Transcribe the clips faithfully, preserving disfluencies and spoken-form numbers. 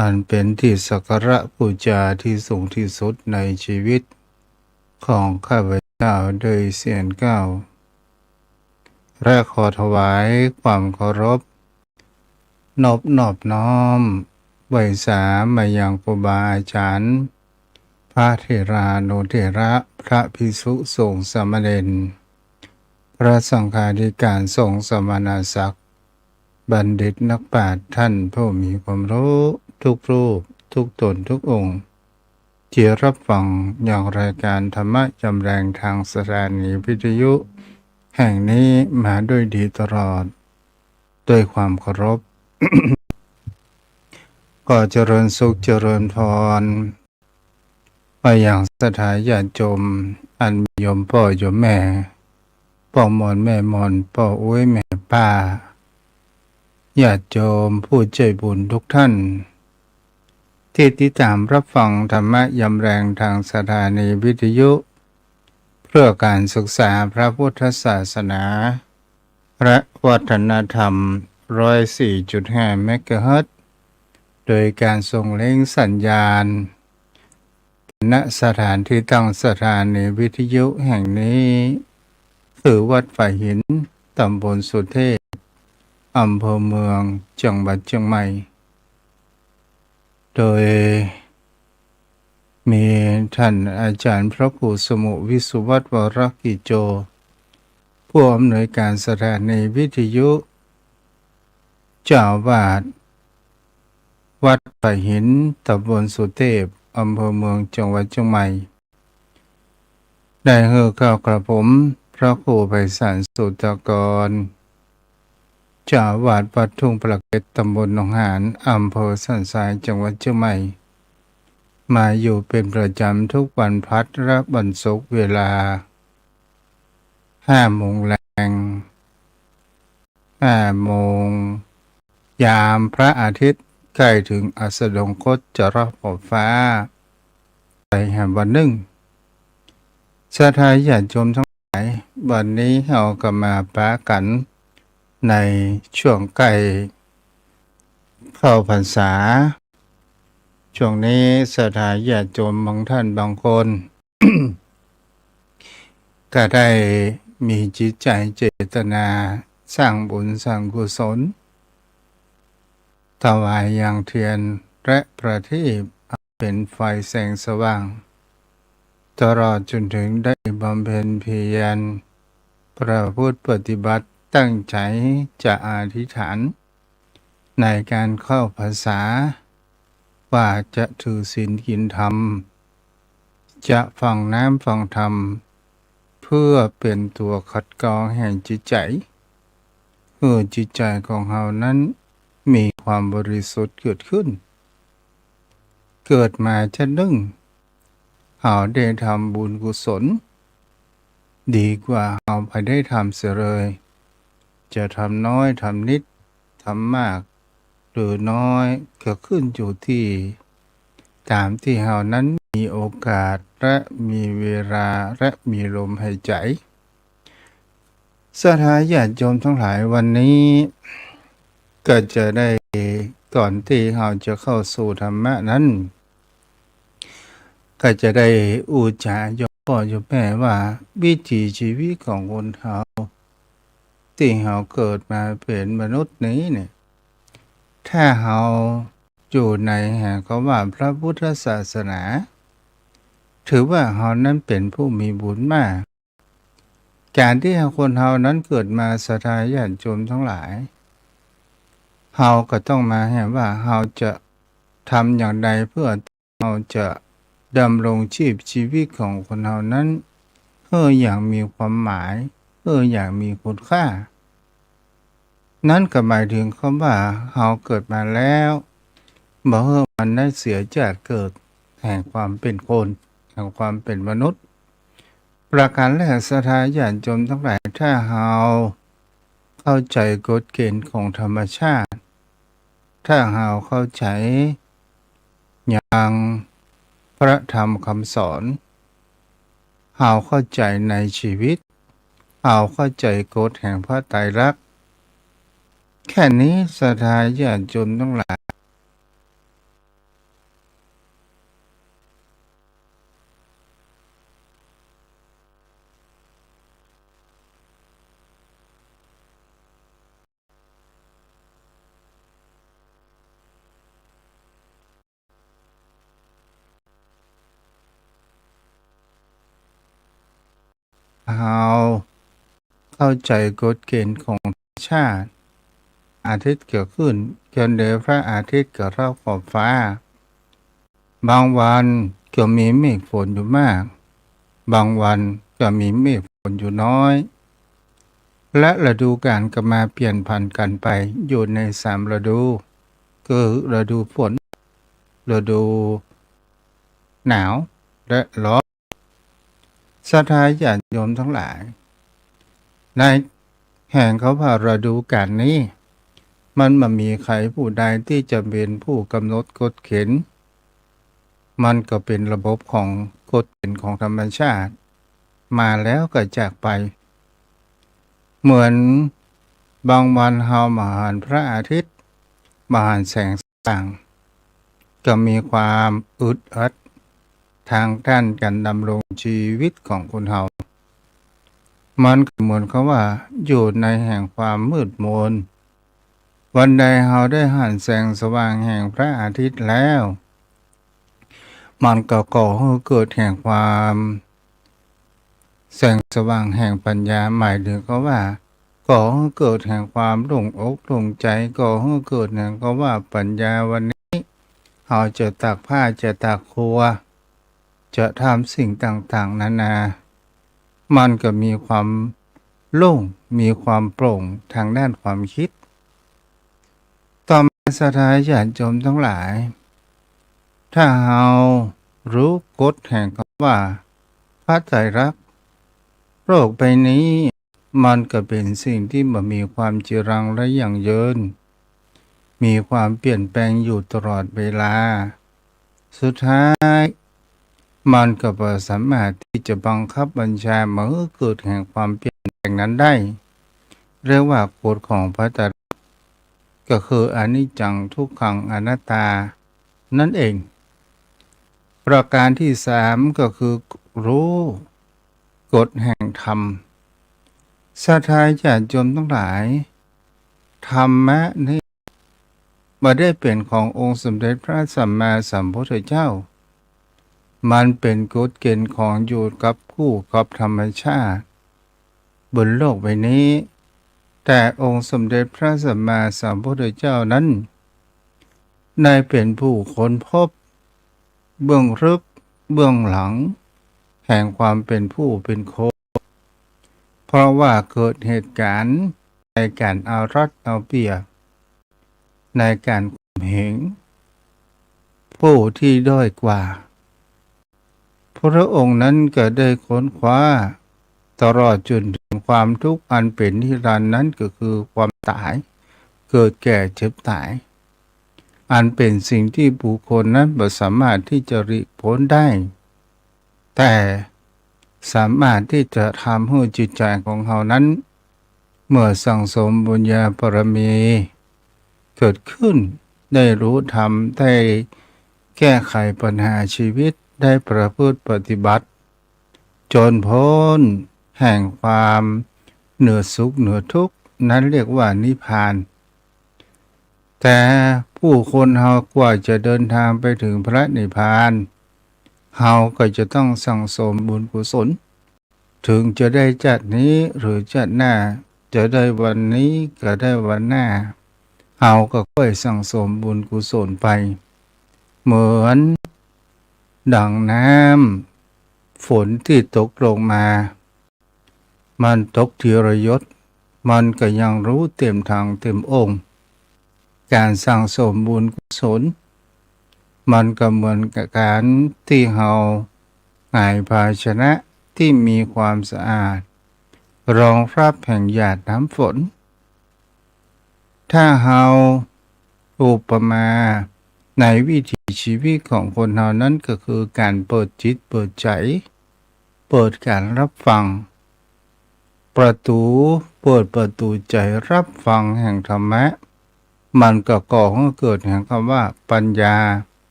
อันเป๋นตี้สักการะปู๋จาตี้สูงตี้สุดในจีวิตของข้าพเจ้าโดยเสี้ยนเกล้า และขอถวายความเคารพ นบนอบน้อมไหว้สามายังครูบาอาจ๋ารย์ พระเถรานุเถระ พระภิกษุสงฆ์สามเณร พระสังฆาธิการ สงฆ์สมณศักดิ์ บัณฑิตนักปราชญ์ ท่านผู้มีความฮู้ทุกรูป ทุกต๋น ทุกองค์ ตี้ฮับฟังยังรายก๋านธรรมะยามแลงตางสถานีวิทยุแห่งนี้มาด้วยดีตลอด ด้วยความเคารพ ขอเจริญสุขเจริญพร ไปยังศรัทธาญาติโยม อันมีโยมป้อโยมแม่ ป้อมอนแม่มอน ป้ออุ๊ยแม่ป้า ญาติโยมผู้ใจ๋บุญทุกท่าน ตี้ติดต๋ามฮับฟังธรรมะยามแลงตางสถานีวิทยุ เพื่อก๋านศึกษาพระพุทธศาสนา และวัฒนธรรม ร้อยสี่จุดห้าเมกะเฮิรตซ์ โดยก๋านส่งเล็งสัญญาณ ณ สถานตี้ตั้งสถานีวิทยุแห่งนี้ คือวัดฝายหิน ต๋ำบลสุเทพ อำเภอเมือง จังหวัดเจียงใหม่ โดยมีท่านอาจ๋ารย์พระครูสมุห์ วิสุวัฒน์ วรกิจโจ ผู้อำนวยก๋านสถานีวิทยุ เจ้าอาวาสวัดฝายหิน ต๋ำบลสุเทพ อำเภอเมือง จังหวัดเจียงใหม่ ได้หื้อเกล้ากระผม พระครูไพศาล สุตตากร เจ้าอาวาสวัดทุ่งปลาเก็ด ต๋ำบลหนองหาน อำเภอสันทราย จังหวัดเจียงใหม่ มาอยู่เป๋นประจ๋ำทุกวันพฤหัสและวันศุกร์ เวลาห้าโมงแลง ห้าโมง ยามพระอาทิตย์ใก้เถิงอัสดงคต จะรอบขอบฟ้า ไปแหมวันนึ่ง ศรัทธาญาติโยมตังหลาย วันนี้เฮาก็มาปะกั๋นในช่วงใก้เข้าพรรษา ช่วงนี้ศรัทธาญาติโยมบางท่านบางคน ก็ได้มีจิตใจ๋เจตนาสร้างบุญสร้างกุศล ถวายยังเตียนและประทีปอันเป๋นไฟแสงสว่าง ตลอดจ๋นเถิงได้บำเพ็ญเพียรประพฤติปฏิบัติ ตั้งใจ๋จะอธิษฐาน ในก๋านเข้าพรรษา ว่าจะถือศีลกิ๋นธรรม จะฟังน้ำฟังธรรม เพื่อเป๋นตั๋วขัดเกลาแห่งจิตใจ๋ หื้อจิตใจ๋ของเฮานั้นมีความบริสุทธิ์เกิดขึ้น เกิดมาชาตินึ่ง เฮาได้ทำบุญกุศล ดีกว่าเฮาบ่ได้ทำเสียเลย จะทำน้อยทำนิด ทำมากหรือน้อย ก็ขึ้นอยู่ตี้ต๋ามตี้เฮานั้นมีโอกาสและมีเวลาและมีลมหายใจ๋ ศรัทธาญาติโยมตังหลาย วันนี้ก็จะได้ ก่อนตี้เฮาจะเข้าสู่ธรรมะนั้น ก็จะได้อู้จ๋าโยมป้อโยมแม่ว่าวิถีจีวิตของคนเฮา ตี้เฮาเกิดมาเป๋นมนุษย์นี้เนี่ย ถ้าเฮาอยู่ในแห่งคำว่าพระพุทธศาสนา ถือว่าเฮานั้นเป๋นผู้มีบุญมาก ก๋านตี้คนเฮานั้นเกิดมา ศรัทธาญาติโยมตังหลาย เฮาก็ต้องมาแหมว่าเฮาจะทำอย่างใดเพื่อเฮาจะดำรงชีพจีวิตของคนเฮานั้น หื้ออย่างมีความหมาย หื้ออย่างมีคุณค่า นั้นก็หมายเถิงคำว่าเฮาเกิดมาแล้ว บ่หื้อมันได้เสียจากเกิดแห่งความเป๋นคน แห่งความเป๋นมนุษย์ ประก๋านแรก ศรัทธาญาติโยมตังหลาย ถ้าเฮาเข้าใจ๋กฎเกณฑ์ของธรรมชาติ ถ้าเฮาเข้าใจ๋ยังพระธรรมคำสอน เฮาเข้าใจ๋ในจีวิต เฮาเข้าใจ๋กฎแห่งพระไตรลักษณ์ แค่นี้ศรัทธาญาติโยมตังหลาย เฮาเข้าใจ๋กฎเก๋ณฑ์ของธรรมชาติ อาทิตย์ก็ขึ้น จนเดี๋ยวพระอาทิตย์ก็เท้าขอบฟ้า บางวันก็มีเมฆฝนอยู่มาก บางวันก็มีเมฆฝนอยู่น้อย และฤดูกาลก็มาเปลี่ยนผันกั๋นไปอยู่ในสามฤดู คือฤดูฝน ฤดูหนาว และร้อน ศรัทธาญาติโยมตังหลาย ในแห่งเขาว่าฤดูกาลนี้ มันบ่มีใผผู้ใดตี้จะเป๋นผู้กำหนดกฎเก๋ณฑ์ มันก็เป๋นระบบของกฎเก๋ณฑ์ของธรรมชาติ มาแล้วก็จากไป เหมือนบางวันเฮาบ่หันพระอาทิตย์ บ่หันแสงสว่าง ก็มีความอึดอัด ตางด้านก๋านดำรงจีวิตของคนเฮา มันก็เหมือนกับว่าอยู่ในแห่งความมืดมน วันใดเฮาได้หันแสงสว่างแห่งพระอาทิตย์แล้ว มันก็ก่อหื้อเกิดแห่งความ แสงสว่างแห่งปัญญา หมายถึงก็ว่า ก่อหื้อเกิดแห่งความโล่งอกโล่งใจ๋ ก่อหื้อเกิดแห่งก็ว่าปัญญา วันนี้เฮาจะตากผ้า จะตากครัว จะทำสิ่งต่างๆ นานา มันก็มีความโล่ง มีความโปร่งตางด้านความคิด ต่อมาศรัทธาญาติโยมตังหลาย ถ้าเฮาฮู้กฎแห่งกำว่าพระไตรลักษณ์ โลกใบนี้มันก็เป๋นสิ่งตี้บ่มีความจีรังและยั่งยืน มีความเปลี่ยนแปลงอยู่ตลอดเวลา สุดท้าย มันก็บ่สามารถตี้จะบังคับบัญชาบ่หื้อเกิดแห่งความเปลี่ยนแปลงนั้นได้ เรียกว่ากฎของพระไตรลักษณ์ ก็คืออนิจจัง ทุกขัง อนัตตา นั่นเอง ประการตี้สามก็คือฮู้กฎแห่งธรรม ศรัทธาญาติโยมตังหลาย ธรรมะนี้บ่ได้เป๋นขององค์สมเด็จพระสัมมาสัมพุทธเจ้า มันเป๋นกฎเก๋ณฑ์ของอยู่กับคู่กับธรรมชาติบนโลกใบนี้ แต่องค์สมเด็จพระสัมมาสัมพุทธเจ้านั้น ได้เป๋นผู้ค้นพบเบื้องลึกเบื้องหลังแห่งความเป๋นผู้เป๋นคน เพราะว่าเกิดเหตุก๋ารณ์ในก๋านเอารัดเอาเปรียบ ในก๋านข่มเหงผู้ตี้ด้อยกว่า พระองค์นั้นก็ได้ค้นคว้าตลอดจนถึงความทุกข์อันเป๋นนิรันดร์นั้น ก็คือความต๋าย เกิดแก่เจ็บต๋าย อันเป๋นสิ่งตี้บุคคลนั้นบ่สามารถตี้จะหลีกป๊นได้ แต่สามารถตี้จะทำหื้อจิตใจ๋ของเฮานั้น เมื่อสั่งสมบุญญาบารมีเกิดขึ้น ได้ฮู้ธรรม ได้แก้ไขปัญหาชีวิต ได้ประพฤติปฏิบัติ จ๋นป๊นแห่งความเหนือสุขเหนือทุกข์ นั้นเรียกว่านิพพาน แต่ผู้คนเฮากว่าจะเดินทางไปถึงพระนิพพาน เฮาก็จะต้องสั่งสมบุญกุศล ถึงจะได้จัดนี้หรือจัดหน้า จะได้วันนี้ก็ได้วันหน้า เฮาก็ค่อยสั่งสมบุญกุศลไป เหมือนดังน้ำฝนตี้ตกลงมา มันตกทีละหยด มันก็ยังบ่เต็มถังเต็มโอ่ง ก๋านสั่งสมบุญกุศล มันก็เหมือนกับก๋านตี้เฮาหงายภาชนะตี้มีความสะอาด รองรับแห่งหยาดน้ำฝน ถ้าเฮาอุปมาในวิถีชีวิตของคนเฮานั้น ก็คือก๋านเปิดจิตเปิดใจ๋ เปิดก๋านรับฟัง ประตู๋ เปิดประตู๋ใจ๋รับฟังแห่งธรรมะ มันก็ก่อหื้อเกิดแห่งกำว่าปัญญา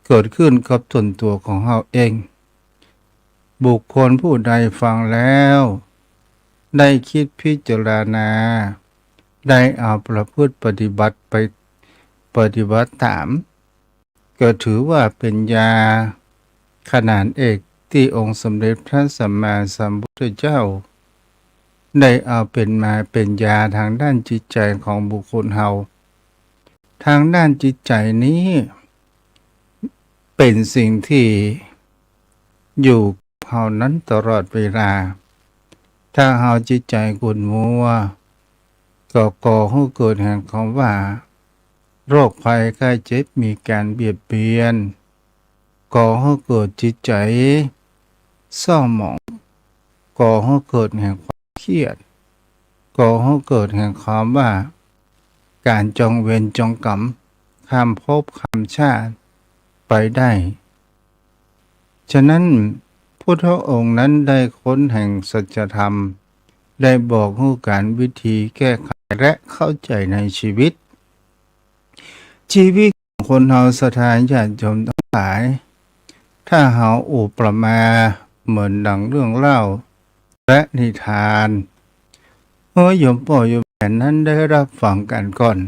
เกิดขึ้นกับต๋นตั๋วของเฮาเอง บุคคลผู้ใดฟังแล้ว ได้กึ๊ดพิจารณา ได้เอาประพฤติปฏิบัติไปปฏิบัติต๋าม ก็ถือว่าเป๋นญาขนานเอก ตี้องค์สมเด็จพระสัมมาสัมพุทธเจ้า ได้เอาเป๋นมาเป๋นยาตางด้านจิตใจ๋ของบุคคลเฮา ตางด้านจิตใจ๋นี้ เป๋นสิ่งตี้อยู่กับเฮานั้นตลอดเวลา ถ้าเฮาจิตใจ๋ขุ่นมัว ก็ก่อหื้อเกิดแห่งความว่า โรคภัยไข้เจ็บมีก๋านเบียดเบียน ก่อหื้อเกิดจิตใจ๋เศร้าหมอง ก่อหื้อเกิดแห่งความเครียด ก่อหื้อเกิดแห่งความว่า ก๋านจองเวรจองก๋รรม ข้ามภพข้ามชาติไปได้ ฉะนั้นพุทธองค์นั้นได้ค้นแห่งสัจธรรม ได้บอกหื้อก๋านวิธีแก้ไขและเข้าใจ๋ในชีวิต ชีวิตของคนเฮาศรัทธาญาติโยมตังหลาย ถ้าเฮาอุปมาเหมือนดังเรื่องเล่าและนิทาน หื้อโยมป้อโยมแม่นั้นได้ฮับฟังกั๋นก่อน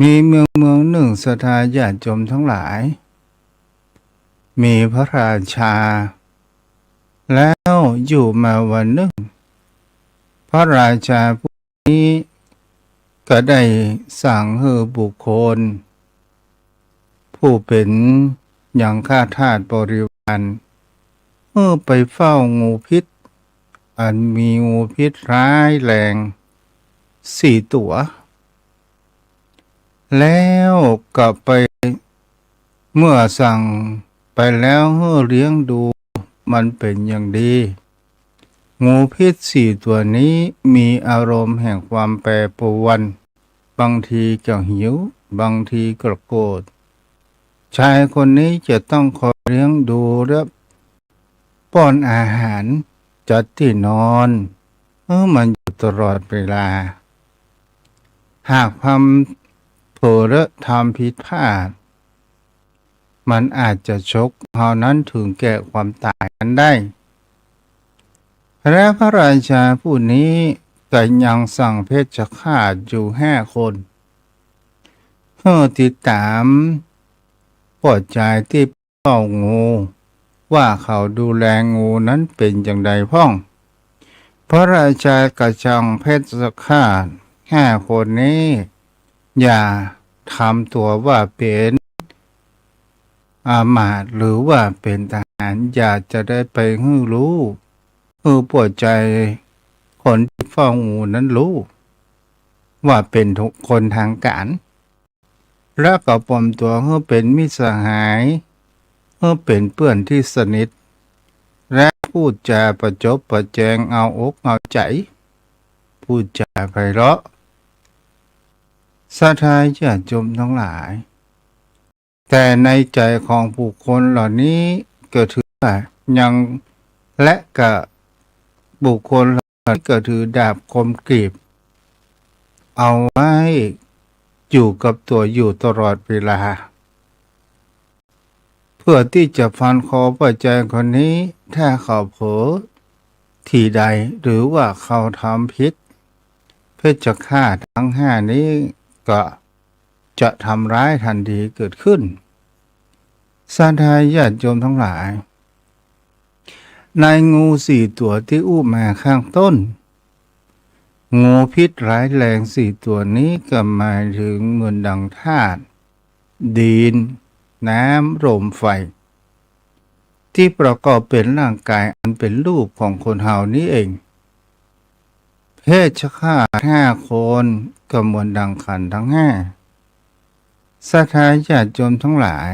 มีเมืองเมืองนึ่งศรัทธาญาติโยมตังหลาย มีพระราชา แล้วอยู่มาวันนึ่ง พระราชาผู้นี้ก็ได้สั่งหื้อบุคคล ผู้เป๋นยังฆทาสบริวาร หื้อไปเฝ้างูพิษ อันมีงูพิษร้ายแรงสี่ตั๋ว แล้วก็ไป เมื่อสั่งไปแล้วหื้อเลี้ยงดูมันเป๋นอย่างดี งูพิษสี่ตั๋วนี้มีอารมณ์แห่งความแปรปรวน บางทีก็หิว บางทีก็โกรธ ชายคนนี้จะต้องคอยเลี้ยงดูและ ป้อนอาหาร จัดตี้นอน หื้อมันอยู่ตลอดเวลา หากทำเผลอและทำผิดพลาด มันอาจจะชกเฮานั้นถึงแก่ความต๋ายนั้นได้ และพระราชาผู้นี้ก็ยังสั่งเพชฌฆาตอยู่ห้าคน หื้อติดต๋ามป้อจายตี้ เฝ้างู ว่าเขาดูแลงูนั้นเป๋นอย่างใดพ่อง พระราชาก็สั่งเพชฌฆาตห้าคนนี้ อย่าทำตั๋วว่าเป๋นอำมาตย์หรือว่าเป๋นทหาร อย่าจะได้ไปหื้อฮู้ หื้อป้อจายคนตี้เฝ้างูนั้นฮู้ ว่าเป๋นคนตางก๋าน และก็ปลอมตั๋วหื้อเป๋นมิตรสหาย หื้อเป๋นเปื้อนตี้สนิท และพูดจาประจบประแจงเอาอกเอาใจ๋ พูดจาไพเราะ ศรัทธาญาติโยมตังหลาย แต่ในใจ๋ของบุคคลเหล่านี้ก็ถือว่ายัง และก็บุคคลเหล่านี้ก็ถือดาบคมกรีบ เอาไว้อยู่กับตั๋วอยู่ตลอดเวลา เพื่อตี้จะฟันคอป้อจายคนนี้ ถ้าเขาเผลอทีใด หรือว่าเขาทำผิด เพชฌฆาตทั้งห้านี้ก็จะทำร้ายทันทีเกิดขึ้น ศรัทธาญาติโยมตังหลาย ในงูสี่ตั๋วตี้อู้มาข้างต้น งูพิษร้ายแรงสี่ตั๋วนี้ก็หมายถึงเหมือนดังธาตุดิน น้ำ ลม ไฟ ตี้ประกอบเป๋นร่างกายอันเป๋นรูปของคนเฮานี้เอง เพชฌฆาตห้าคนก็เหมือนดังขันธ์ทั้งห้า ศรัทธาญาติโยมตังหลาย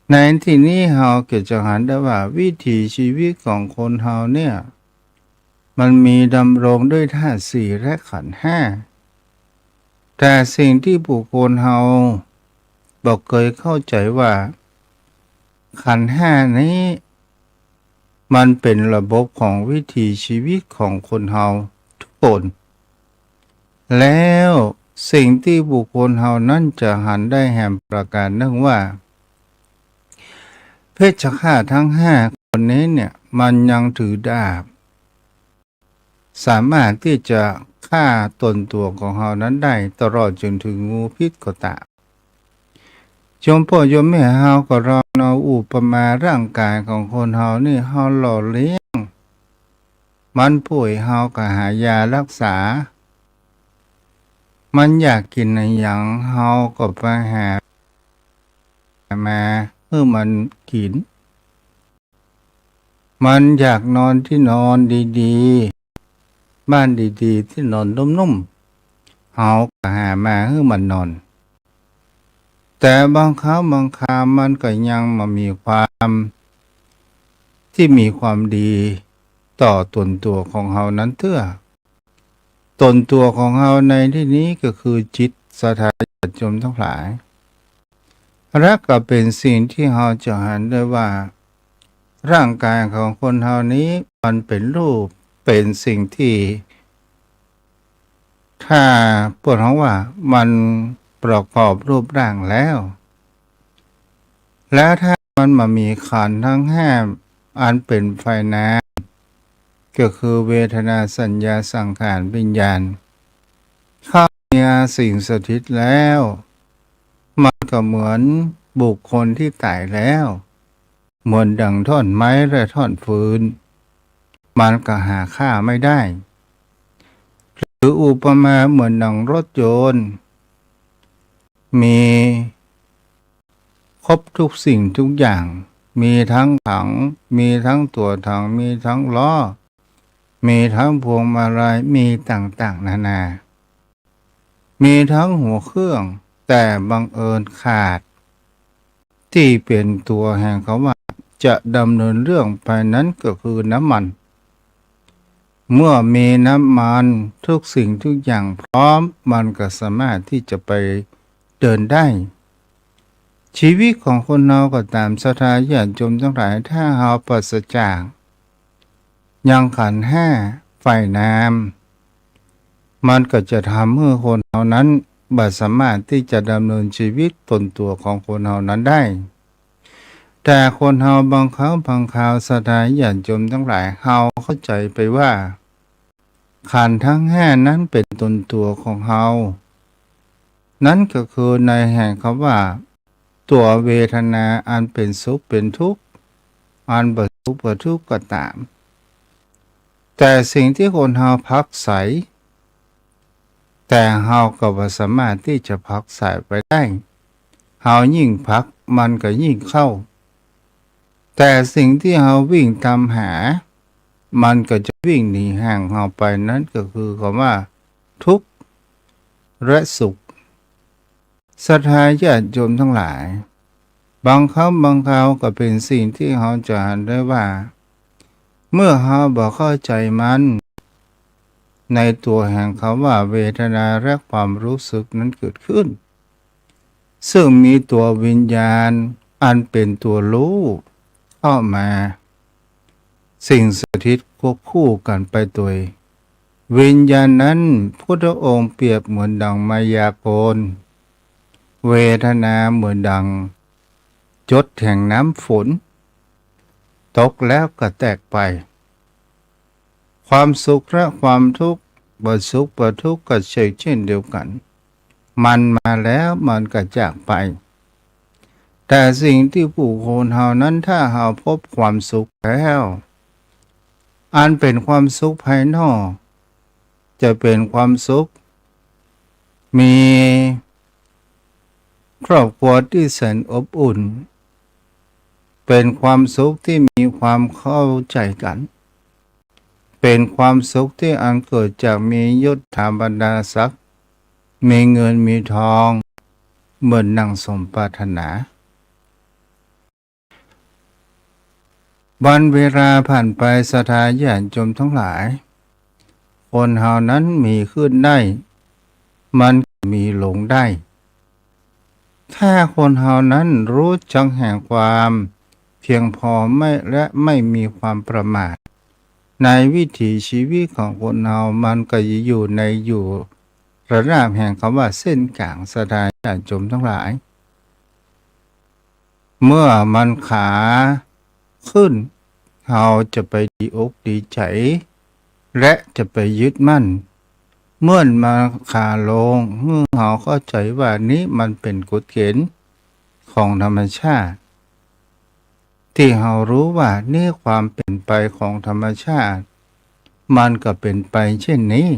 ในตี้นี้เฮาก็จะหันได้ว่าวิถีชีวิตของคนเฮาเนี่ย มันมีดำรงด้วยธาตุสี่และขันธ์ห้า แต่สิ่งตี้บุคคลเฮาบ่เกยเข้าใจ๋ว่า ขันธ์ห้านี้ มันเป๋นระบบของวิถีชีวิตของคนเฮาทุกคน แล้วสิ่งตี้บุคคลเฮานั้นจะหันได้แหมประก๋านนึ่งว่า เพชฌฆาตทั้งห้าคนนี้เนี่ย มันยังถือดาบ สามารถตี้จะฆ่าตนตั๋วของเฮานั้นได้ ตลอดจนถึงงูพิษก็ต๋าม โยมป้อโยมแม่เฮาก็ลอง เอาอุปมาร่างกายของคนเฮานี่ เฮาหล่อเลี้ยง มันป่วย เฮาก็หายารักษา มันอยากกิ๋นอะหยัง เฮาก็ไปหามาหื้อมันกิ๋น มันอยากนอนตี้นอนดีๆ บ้านดีๆ ตี้นอนนุ่มๆ เฮาก็หามาหื้อมันนอน แต่บางครั้งบางคราวมันก็ยังบ่มีความ ตี้มีความดีต่อต๋นตั๋วของเฮานั้นเตื้อ ต๋นตั๋วของเฮาในตี้นี้ก็คือจิต ศรัทธาญาติโยมตังหลาย และก็เป๋นสิ่งตี้เฮาจะหันได้ว่า ร่างกายของคนเฮานี้มันเป๋นรูป เป๋นสิ่งตี้ ถ้าเปิ้นฮ้องว่ามันประกอบรูปร่างแล้ว และถ้ามันบ่มีขันธ์ตังห้าอันเป๋นฝ่ายนาม ก็คือเวทนา สัญญา สังขาร วิญญาณ เข้ามีสิ่งสถิตแล้ว มันก็เหมือนบุคคลตี้ต๋ายแล้ว เหมือนดั่งท่อนไม้และท่อนฟืน มันก็หาฆ่าไม่ได้ หรืออุปมาเหมือนดั่งรถยนต์ มีครบทุกสิ่งทุกอย่าง มีตังถัง มีตังตั๋วถัง มีตังล้อ มีตังพวงมาลัย มีต่างๆ นานา มีตังหัวเครื่อง แต่บังเอิญขาด ตี้เป๋นตั๋วแห่งกำว่าจะดำเนินเรื่องไปนั้นก็คือน้ำมัน เมื่อมีน้ำมัน ทุกสิ่งทุกอย่างพร้อม มันก็สามารถตี้จะไปเดินได้ ชีวิตของคนเฮาก็ต๋าม ศรัทธาญาติโยมตังหลาย ถ้าเฮาปราศจากยังขันธ์ห้าฝ่ายนาม มันก็จะทำหื้อคนเฮานั้นบ่สามารถตี้จะดำเนินชีวิตต๋นตั๋วของคนเฮานั้นได้ แต่คนเฮาบางครั้งบางคราว ศรัทธาญาติโยมตังหลาย เฮาเข้าใจ๋ไปว่า ขันธ์ตังห้านั้นเป๋นต๋นตั๋วของเฮา นั้นก็คือในแห่งกำว่า ตั๋วเวทนาอันเป๋นสุขเป๋นทุกข์ อันบ่สุขบ่ทุกข์ก็ต๋าม แต่สิ่งตี้คนเฮาผลักไส แต่เฮาก็บ่สามารถตี้จะผลักไสไปได้ เฮายิ่งผลักมันก็ยิ่งเข้า แต่สิ่งตี้เฮาวิ่งต๋ามหา มันก็จะวิ่งหนีห่างเฮาไป นั้นก็คือกำว่าทุกข์และสุข ศรัทธาญาติโยมตังหลาย บางครั้งบางคราวก็เป๋นสิ่งตี้เฮาจะหันได้ว่า เมื่อเฮาบ่เข้าใจ๋มัน ในตั๋วแห่งกำว่าเวทนาและความรู้สึกนั้นเกิดขึ้น ซึ่งมีตั๋ววิญญาณอันเป๋นตั๋วฮู้เข้ามา สิ่งสถิตควบคู่กั๋นไปตวย วิญญาณนั้นพุทธองค์เปรียบเหมือนดังมายากล เวทนาเหมือนดังหยดแห่งน้ำฝน ตกแล้วก็แตกไป ความสุขและความทุกข์ บ่สุขบ่ทุกข์ก็เช่นเดียวกั๋น มันมาแล้วมันก็จากไป แต่สิ่งตี้ผู้คนเฮานั้น ถ้าเฮาพบความสุขแล้ว อันเป๋นความสุขภายนอก จะเป๋นความสุข มีครอบครัวตี้แสนอบอุ่น เป๋นความสุขตี้มีความเข้าใจ๋กั๋น เป๋นความสุขตี้อันเกิดจากมียศถาบรรดาศักดิ์ มีเงินมีทอง เหมือนดังสมปรารถนา วันเวลาผ่านไป ศรัทธาญาติโยมตังหลาย คนเฮานั้นมีขึ้นได้ มันก็มีลงได้ ถ้าคนเฮานั้นฮู้จักแห่งความเพียงพอไม่ และไม่มีความประมาท ในวิถีชีวิตของคนเฮา มันก็จะอยู่ใน อยู่ระดับแห่งกำว่าเส้นก๋าง ศรัทธาญาติโยมตังหลาย เมื่อมันขาขึ้น เฮาจะไปดีอกดีใจ๋ และจะไปยึดมั่น เมื่อมันขาลง หื้อเฮาเข้าใจ๋ว่านี้มันเป๋นกฎเก๋ณฑ์ของธรรมชาติ ตี้เฮาฮู้ว่านี่ความเป๋นไปของธรรมชาติ มันก็เป๋นไปเช่นนี้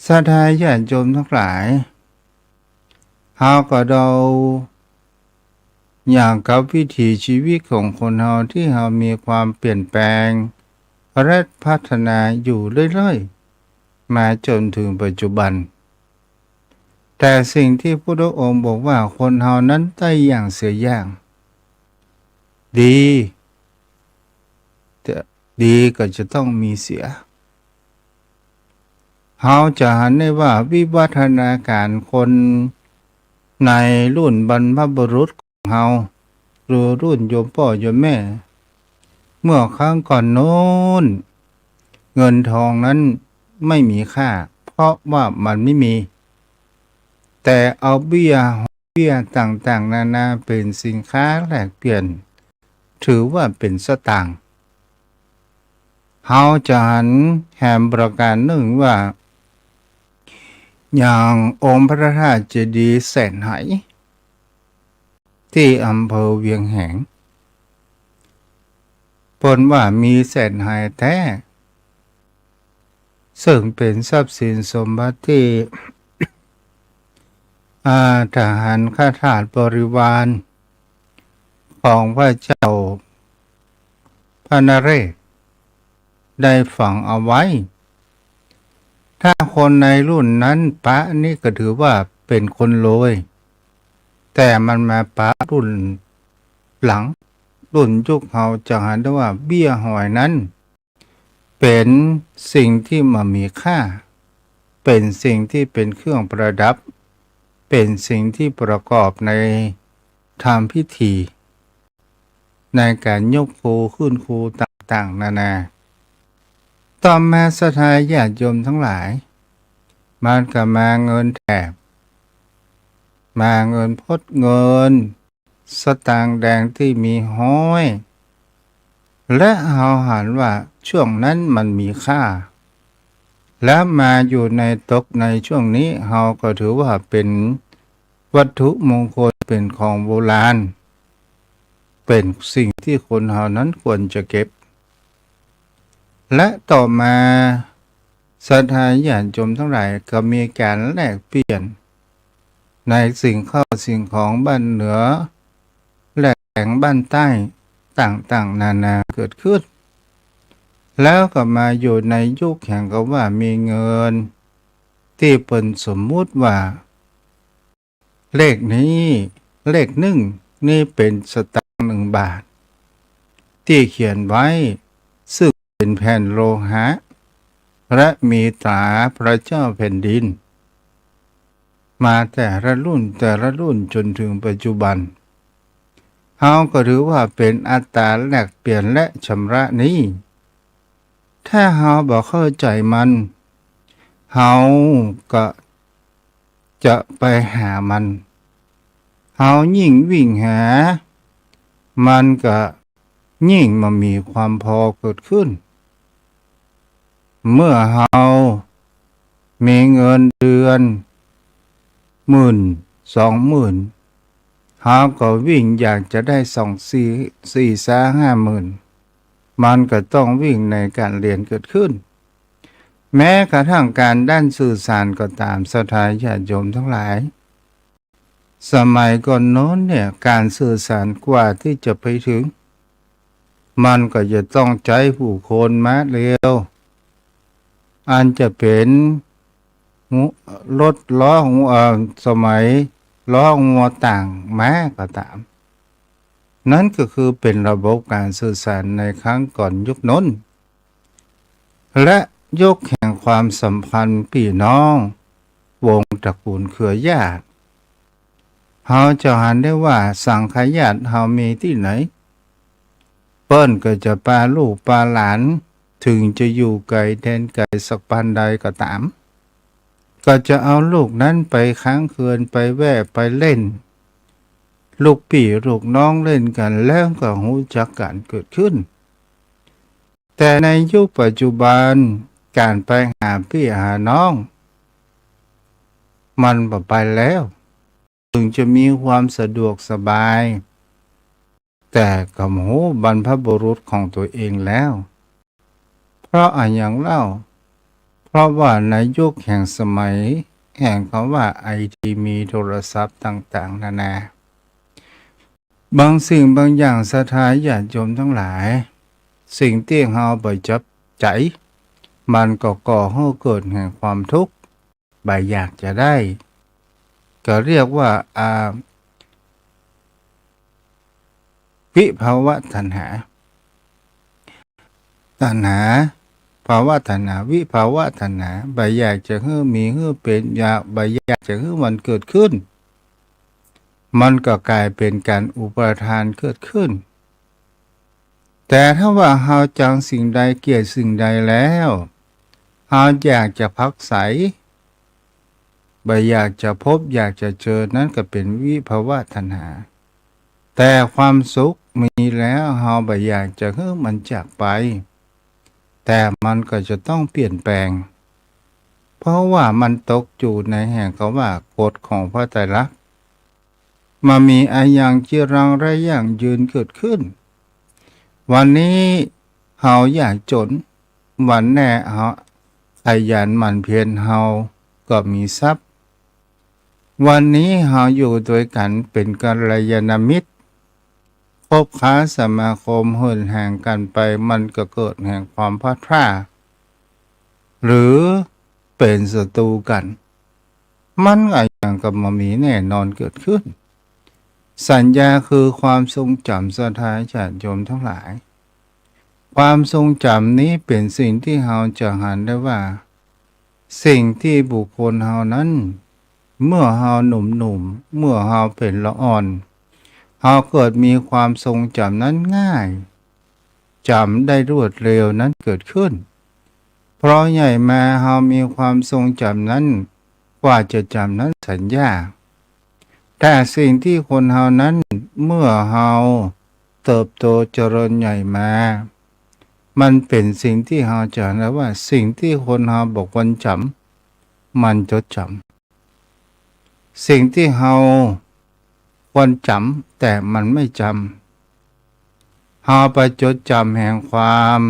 ศรัทธาญาติโยมตังหลาย เฮาก็เดาอย่างกับวิถีชีวิตของคนเฮาตี้เฮามีความเปลี่ยนแปลงและพัฒนาอยู่เรื่อยๆ มาจ๋นเถิงปัจจุบัน แต่สิ่งตี้พุทธองค์บอกว่าคนเฮานั้นได้อย่างเสียอย่าง ดี จะดีก็จะต้องมีเสีย เฮาจะหันได้ว่าวิวัฒนาการคนในรุ่นบรรพบุรุษของเฮา หรือรุ่นโยมป้อโยมแม่ เมื่อครั้งก่อนโน้น เงินทองนั้นไม่มีค่า เพราะว่ามันไม่มี แต่เอาเบี้ยหอยเบี้ยต่างๆ นานาเป๋นสินค้าแลกเปลี่ยน ถือว่าเป๋นสตางค์ เฮาจะหันแหมประการนึ่งว่า อย่างองค์พระธาตุเจดีย์แสนไห ตี้อำเภอเวียงแหง เปิ้นว่ามีแสนไหแต๊ ซึ่งเป๋นทรัพย์สินสมบัติตี้ อา ทหารข้าทาสบริวารของพระเจ้าพระนเรศวรได้ฝังเอาไว้ ถ้าคนในรุ่นนั้นปะนี่ก็ถือว่าเป๋นคนรวย แต่มันมาปะรุ่นหลัง รุ่นยุคเฮาจะหันได้ว่าเบี้ยหอยนั้น เป๋นสิ่งตี้บ่มีค่า เป๋นสิ่งตี้เป๋นเครื่องประดับ เป๋นสิ่งตี้ประกอบในทำพิธี ในก๋านยกครูขึ้นครูต่างๆ นานา ต่อมาศรัทธาญาติโยมตังหลาย มันก็มาเงินแถบ มาเงินพด เงินสตางค์แดงตี้มีห้อย และเฮาหันว่าช่วงนั้นมันมีค่า และมาอยู่ในตกในช่วงนี้ เฮาก็ถือว่าเป๋นวัตถุมงคล เป๋นของโบราณ เป๋นสิ่งตี้คนเฮานั้นควรจะเก็บ และต่อมาศรัทธาญาติโยมตังหลายก็มีก๋านแลกเปลี่ยน ในสิ่งเข้าสิ่งของบ้านเหนือ แลกแขงบ้านใต้ต่างๆ นานาเกิดขึ้น แล้วก็มาอยู่ในยุคแห่งกับว่ามีเงิน ตี้เปิ้นสมมุติว่า เลขนี้ เลขนึ่งนี่เป๋นสตางค์หนึ่งบาท ตี้เขียนไว้ ซึ่งเป๋นแผ่นโลหะ และมีตราพระเจ้าแผ่นดิน มาแต่ละรุ่นแต่ละรุ่นจ๋นเถิงปัจจุบัน เฮาก็ถือว่าเป๋นอัตราแลกเปลี่ยนและชำระหนี้ ถ้าเฮาบ่เข้าใจ๋มัน เฮาก็จะไปหามัน เฮายิ่งวิ่งหา มันก็ยิ่งบ่มีความพอเกิดขึ้น เมื่อเฮามีเงินเดือนหมื่น สองหมื่น เฮาก็วิ่งอยากจะได้สอง สี่ สี่สาห้าหมื่น มันก็ต้องวิ่งในก๋านเรียนเกิดขึ้น แม้กระทั่งก๋านด้านสื่อสารก็ต๋าม ศรัทธาญาติโยมตังหลาย สมัยก่อนโน้นเนี่ย ก๋านสื่อสารกว่าตี้จะไปเถิง มันก็จะต้องใจ๊ผู้คนม้าเร็ว อันจะเป๋น รถล้อ เอ่อ สมัยล้องัวต่างม้าก็ต๋าม นั้นก็คือเป๋นระบบก๋านสื่อสารในครั้งก่อนยุคโน้น และยุคแห่งความสัมพันธ์ปี้น้อง วงศ์ตระกูลเครือญาติ เฮาจะหันได้ว่าสังฆญาติเฮามีตี้ไหน เปิ้นก็จะปาลูกปาหลาน เถิงจะอยู่ไก๋แดนไก๋สักปานใดก็ต๋าม ก็จะเอาลูกนั้นไปค้างเคือน ไปแว่ไปเล่น ลูกปี้ลูกน้องเล่นกั๋น แล้วก็ฮู้จักกั๋นเกิดขึ้น แต่ในยุคปัจจุบัน ก๋านไปหาปี้หาน้อง มันบ่ไปแล้ว เถิงจะมีความสะดวกสบาย แต่ก็บ่ฮู้บรรพบุรุษของตั๋วเองแล้ว เพราะอะหยังเล่า เพราะว่าในยุคแห่งสมัยแห่งคำว่าไอที มีโทรศัพท์ต่างๆ นานา บางสิ่งบางอย่างศรัทธาญาติโยมทั้งหลาย สิ่งตี้เฮาบ่จับใจ๋ มันก็ก่อหื้อเกิดแห่งความทุกข์ บ่อยากจะได้ ก็เรียกว่า อา วิภวตัณหา ตัณหา ภวตัณหา วิภวตัณหา บ่อยากจะหื้อมีหื้อเป๋น อยาก บ่อยากจะหื้อมันเกิดขึ้น มันก็กลายเป๋นก๋านอุปาทานเกิดขึ้น แต่ถ้าว่าเฮาจังสิ่งใดเกลียดสิ่งใดแล้ว เฮาอยากจะผลักไส บ่อยากจะพบ อยากจะเจอ นั้นก็เป๋นวิภวตัณหา แต่ความสุขมีแล้ว เฮาบ่อยากจะหื้อมันจากไป แต่มันก็จะต้องเปลี่ยนแปลง เพราะว่ามันตกอยู่ในแห่งคำว่ากฎของพระไตรลักษณ์ บ่มีอะหยังจีรังและยั่งยืนเกิดขึ้น วันนี้เฮายากจ๋น วันแน่เฮาขยันหมั่นเพียร เฮาก็มีทรัพย์ วันนี้เฮาอยู่ตวยกั๋นเป๋นกัลยาณมิตร คบค้าสมาคมเหินห่างกั๋นไป มันก็เกิดแห่งความพลัดพราก หรือเป๋นศัตรู๋กั๋น มันอะหยังก็บ่มีแน่นอนเกิดขึ้น สัญญาคือความทรงจ๋ำศรัทธาญาติโยมทั้งหลาย ความทรงจ๋ำนี้เป๋นสิ่งตี้เฮาจะหันได้ว่า สิ่งตี้บุคคลเฮานั้น เมื่อเฮาหนุ่มๆ เมื่อเฮาเป๋นละอ่อน เฮาเกิดมีความทรงจ๋ำนั้นง่าย จ๋ำได้รวดเร็วนั้นเกิดขึ้น พอใหญ่มาเฮามีความทรงจ๋ำนั้น กว่าจะจ๋ำนั้นสัญญา แต่สิ่งตี้คนเฮานั้น เมื่อเฮาเติบโตเจริญใหญ่มา มันเป๋นสิ่งตี้เฮาจะหันได้ว่า สิ่งตี้คนเฮาบ่ควรจ๋ำ มันจดจ๋ำ สิ่งตี้เฮาควรจ๋ำ แต่มันไม่จ๋ำ เฮาไปจดจ๋ำแห่งความ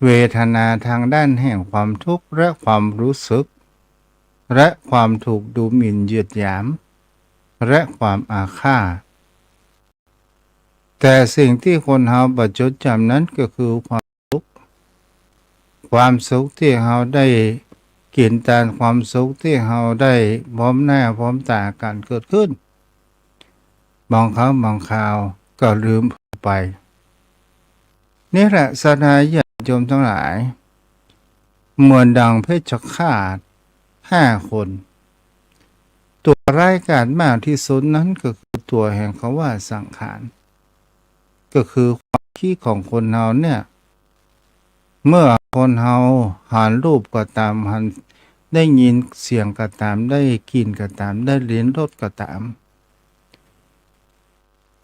เวทนาตางด้านแห่งความทุกข์และความรู้สึก และความถูกดูหมิ่นเหยียดหยาม และความอาฆาต แต่สิ่งตี้คนเฮาบ่จดจ๋ำนั้นก็คือความสุข ความสุขตี้เฮาได้กิ๋นตาน ความสุขตี้เฮาได้พบหน้าพบต๋ากั๋นเกิดขึ้น บางครั้งบางคราวก็ลืมไป นี่แหละศรัทธาญาติโยมทั้งหลาย เหมือนดังเพชฌฆาตห้าคน ตั๋วร้ายกาจมากตี้สุดนั้นก็คือตั๋วแห่งคำว่าสังขาร ก็คือความคิดของคนเฮาเนี่ย เมื่อคนเฮาหันรูปก็ต๋าม หัน ได้ยินเสียงก็ต๋าม ได้กลิ่นก็ต๋าม ได้ลิ้มรสก็ต๋าม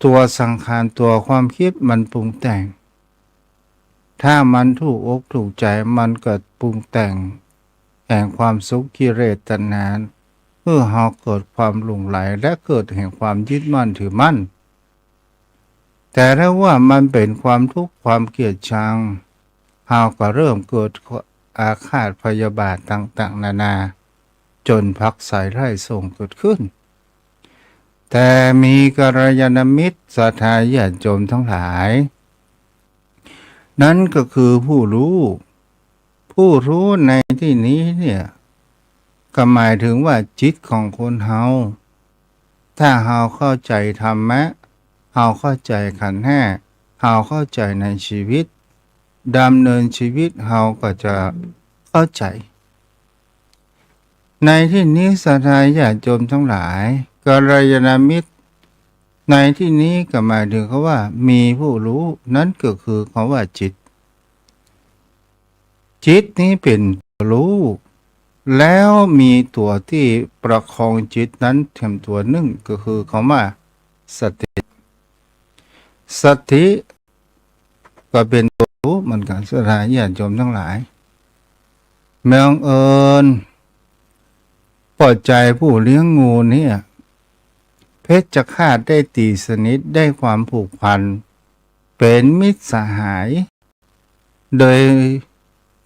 ตั๋วสังขาร ตั๋วความคิดมันปรุงแต่ง ถ้ามันถูกอกถูกใจ๋ มันก็ปรุงแต่งแห่งความสุข กิเลสตัณหา หื้อเฮาเกิดความหลงใหล และเกิดแห่งความยึดมั่นถือมั่น แต่ถ้าว่ามันเป๋นความทุกข์ ความเกลียดชัง เฮาก็เริ่มเกิดอาฆาตพยาบาทต่างๆ นานา จ๋นผลักไสไล่ส่งเกิดขึ้น แต่มีกัลยาณมิตรศรัทธาญาติโยมทั้งหลาย นั้นก็คือผู้ฮู้ ผู้ฮู้ในตี้นี้เนี่ย ก็หมายถึงว่าจิตของคนเฮา ถ้าเฮาเข้าใจ๋ธรรมะ เฮาเข้าใจ๋ขันธ์ห้า เฮาเข้าใจ๋ในชีวิต ดำเนินชีวิตเฮาก็จะเข้าใจ๋ ในตี้นี้ศรัทธาญาติโยมทั้งหลาย กัลยาณมิตร ในตี้นี้ก็หมายถึงคำว่ามีผู้ฮู้ นั้นก็คือคำว่าจิต จิตนี้เป๋นตั๋วฮู้ แล้วมีตั๋วตี้ประคองจิตนั้นแถมตั๋วนึ่ง ก็คือคำว่าสติ สติก็เป๋นตั๋วฮู้เหมือนกั๋น ศรัทธาญาติโยมทั้งหลาย บังเอิญป้อใจ๋ผู้เลี้ยงงูเนี่ย เพ ชฌฆาตได้ตี๋สนิท ได้ความผูกพัน เป๋นมิตรสหาย โดย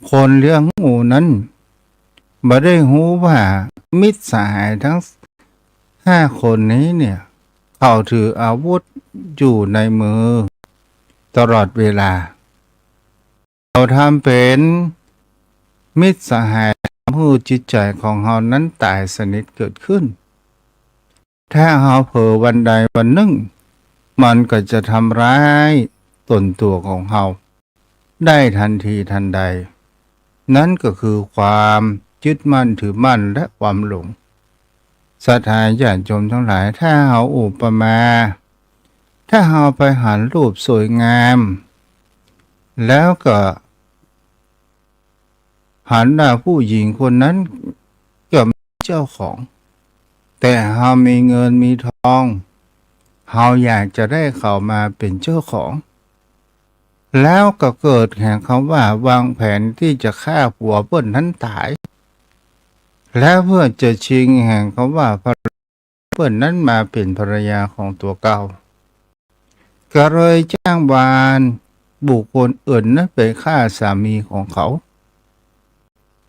คนเลี้ยงงูนั้นบ่ได้ฮู้ว่ามิตรสหายทั้งห้าคนนี้เนี่ย เขาถืออาวุธอยู่ในมือตลอดเวลา เขาทำเป๋นมิตรสหาย ทำหื้อจิตใจ๋ของเฮานั้นต๋ายสนิทเกิดขึ้น ถ้าเฮาเผลอวันใดวันนึ่ง มันก็จะทำร้ายต๋นตั๋วของเฮาได้ตันทีตันใด นั้นก็คือความยึดมั่นถือมั่นและความหลง ศรัทธาญาติโยมทั้งหลาย ถ้าเฮาอุปมา ถ้าเฮาไปหันรูปสวยงาม แล้วก็หันว่าผู้หญิงคนนั้นก็มีเจ้าของ แต่เฮามีเงินมีทอง เฮาอยากจะได้เขามาเป๋นเจ้าของ แล้วก็เกิดแห่งกำว่าวางแผนตี้จะฆ่าผัวเปิ้นนั้นต๋าย แล้วเพื่อจะชิงแห่งกำว่าภรรยาเปิ้นนั้นมาเป๋นภรรยาของตั๋วเก่า ก็เลยจ้างวานบุคคลอื่นนั้นไปฆ่าสามีของเขา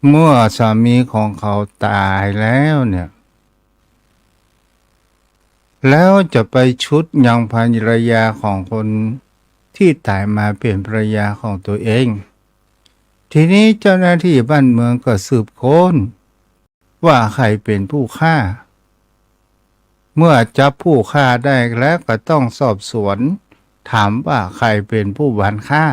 เมื่อสามีของเขาต๋ายแล้วเนี่ย แล้วจะไปชุบยังภรรยาของคนตี้ต๋ายมาเป๋นภรรยาของตั๋วเอง ทีนี้เจ้าหน้าตี้บ้านเมืองก็สืบค้นว่าใครเป๋นผู้ฆ่า เมื่อจับผู้ฆ่าได้แล้วก็ต้องสอบสวน ถามว่าใครเป๋นผู้วานฆ่า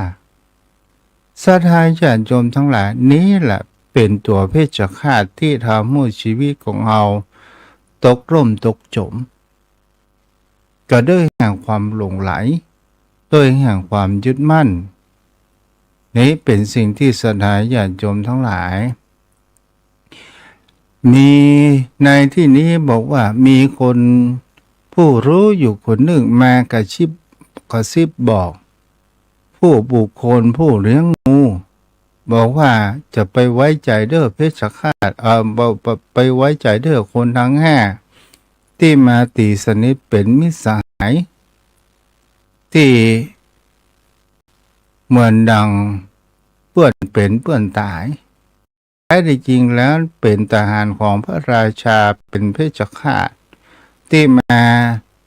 ศรัทธาญาติโยมทั้งหลาย นี้แหละเป๋นตั๋วเพชฌฆาตตี้ทำหื้อชีวิตของเฮาตกล่มตกจ๋ม ก็ด้วยแห่งความหลงใหล ด้วยแห่งความยึดมั่น นี้เป๋นสิ่งตี้ศรัทธาญาติโยมทั้งหลาย มีในตี้นี้บอกว่ามีคนผู้ฮู้อยู่คนนึ่งมากระซิบ กระซิบบอก ผู้บุคคลผู้เลี้ยงงู บอกว่าจะไปไว้ใจ๋เด้อเพชฌฆาต เอ่อ บ่ บ่ ไปไว้ใจ๋เด้อคนตังห้าตี้มาตี๋สนิทเป๋นมิตรสหาย ตี้เหมือนดังเปื้อนเป๋นเปื้อนต๋าย แท้ตี้จริงแล้วเป๋นทหารของพระราชา เป๋นเพชฌฆาตตี้มา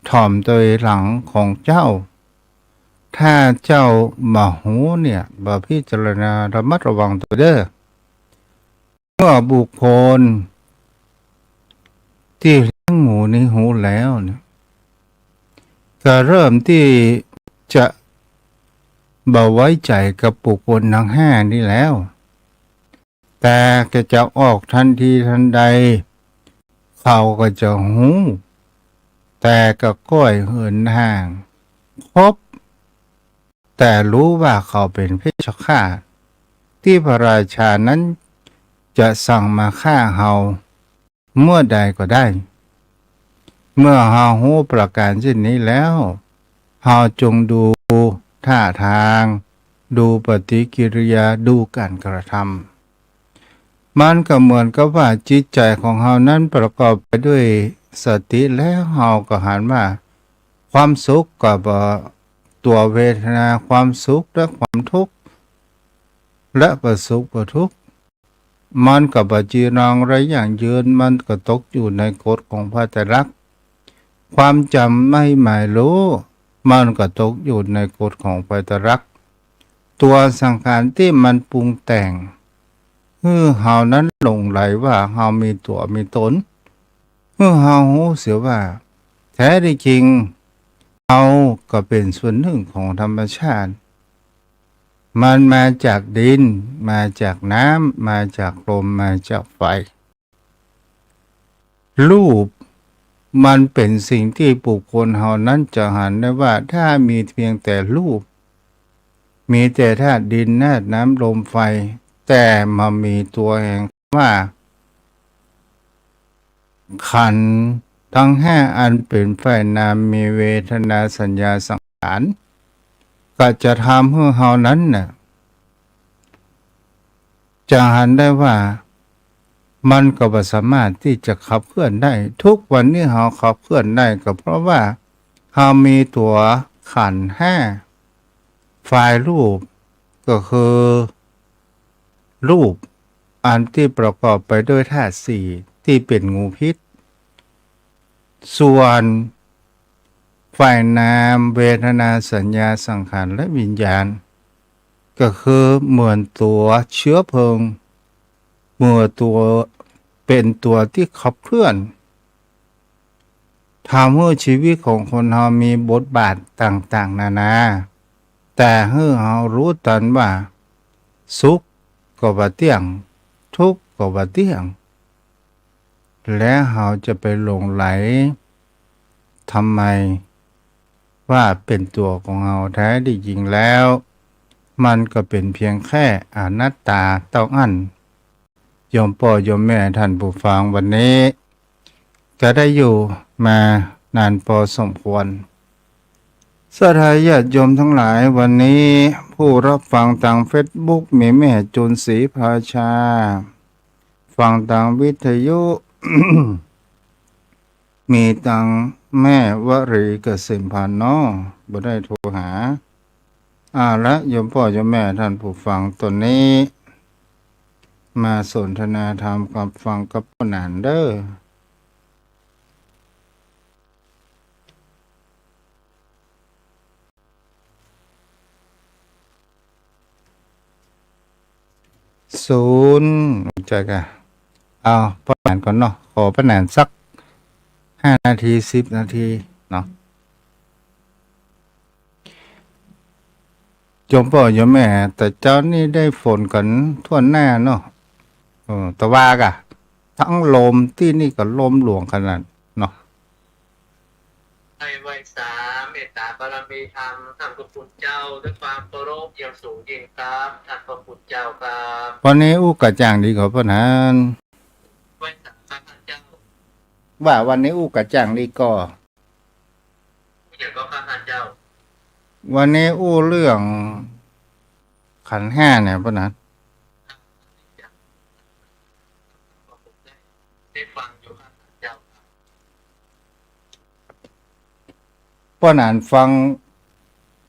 ถ่อมตวยหลังของเจ้า ถ้าเจ้าบ่ฮู้เนี่ย บ่พิจารณาระมัดระวังตวยเด้อ เมื่อบุคคลตี้เลี้ยงงูนี้ฮู้แล้วเนี่ย ก็เริ่มตี้จะบ่ไว้ใจ๋กับบุคคลตังห้านี้แล้ว แต่ก็จะออกตันทีตันใด เขาก็จะฮู้ แต่ก็ก้อยเหินห่าง คบ แต่ฮู้ว่าเขาเป๋นเพชฌฆาต ตี้พระราชานั้นจะสั่งมาฆ่าเฮาเมื่อใดก็ได้ เมื่อเฮาฮู้ประก๋านเช่นนี้แล้ว เฮาจงดูท่าทาง ดูปฏิกิริยา ดูก๋านกระทำ มันก็เหมือนกับว่าจิตใจ๋ของเฮานั้นประกอบไปด้วยสติ แล้วเฮาก็หันว่าความสุขกับ เอ่อ ตั๋วเวทนา ความสุขและความทุกข์ และบ่สุขบ่ทุกข์ มันก็บ่จีรังและยั่งยืน มันก็ตกอยู่ในกฎของไตรลักษณ์ ความจ๋ำไม่หมายฮู้ มันก็ตกอยู่ในกฎของไตรลักษณ์ ตั๋วสังขารตี้มันปรุงแต่ง หื้อเฮานั้นหลงใหลว่าเฮามีตั๋วมีต๋น หื้อเฮาฮู้เสียว่า แท้ตี้จริง เฮาก็เป๋นส่วนนึ่งของธรรมชาติ มันมาจากดิน มาจากน้ำ มาจากลม มาจากไฟ รูปมันเป๋นสิ่งตี้บุคคลเฮานั้นจะหันได้ว่า ถ้ามีเพียงแต่รูป มีแต่ธาตุดิน ธาตุน้ำ ลม ไฟ แต่บ่มีตั๋วแห่งว่า ขันธ์ตังห้าอันเป๋นฝ่ายนาม มีเวทนา สัญญา สังขาร ก็จะทำหื้อเฮานั้นน่ะ จะหันได้ว่า มันก็บ่สามารถตี้จะขับเคลื่อนได้ ทุกวันนี้เฮาขับเคลื่อนได้ก็เพราะว่าเฮามีตั๋วขันธ์ห้า ฝ่ายรูปก็คือรูปอันตี้ประกอบไปด้วยธาตุสี่ตี้เป๋นงูพิษ ส่วนฝ่ายนาม เวทนา สัญญา สังขาร และวิญญาณ ก็คือเหมือนตั๋วเชื้อเพลิง เหมือนตั๋ว เป๋นตั๋วตี้ขับเคลื่อน ทำหื้อชีวิตของคนเฮามีบทบาทต่างๆ นานา แต่หื้อเฮาฮู้ตันว่าสุขก็บ่เตี้ยง ทุกข์ก็บ่เตี้ยง และเฮาจะไปหลงใหลทำไมว่าเป๋นตั๋วของเฮา แท้ตี้จริงแล้ว มันก็เป๋นเพียงแค่อนัตตาเต้าอั้น โยมป้อโยมแม่ท่านผู้ฟัง วันนี้ก็ได้อยู่มานานปอสมควร ศรัทธาญาติโยมทั้งหลาย วันนี้ผู้รับฟังตางเฟซบุ๊กมีแม่จูนศรีภาชา ฟังตางวิทยุ มีตางแม่วรีเกษมพันธ์เนาะ บ่ได้โทรหา เอาละ โยมป้อโยมแม่ท่านผู้ฟัง ต๋อนนี้มาสนทนาธรรมกับฟังกับป้อหนานเด้อ ศูนย์ จักอะ เอาป้อหนานก่อนเนาะ ขอป้อหนานสักห้านาที สิบนาทีเนาะ โยมป้อโยมแม่ แต่เจ๊านี้ได้ฝนกั๋นถ้วนหน้าเนาะ เออ ตะวากะ ตึงลมตี้นี่ก็ลมหลวงขนาดเนาะ ได้ไหว้สาเมตตาบารมีธรรมท่านพระคุณเจ้าด้วยความเคารพอย่างสูงยิ่งครับ ท่านพระคุณเจ้าครับ วันนี้อู้กระจ่างดีก่อป้อหนาน ไหว้สาข้าพเจ้า ว่าวันนี้อู้กระจ่างดีก่อ เดี๋ยวก็ข้าพเจ้า วันนี้อู้เรื่องขันธ์ห้าเนี่ยป้อหนาน ได้ฟังอยู่ข้าพเจ้า ป้อหนานฟัง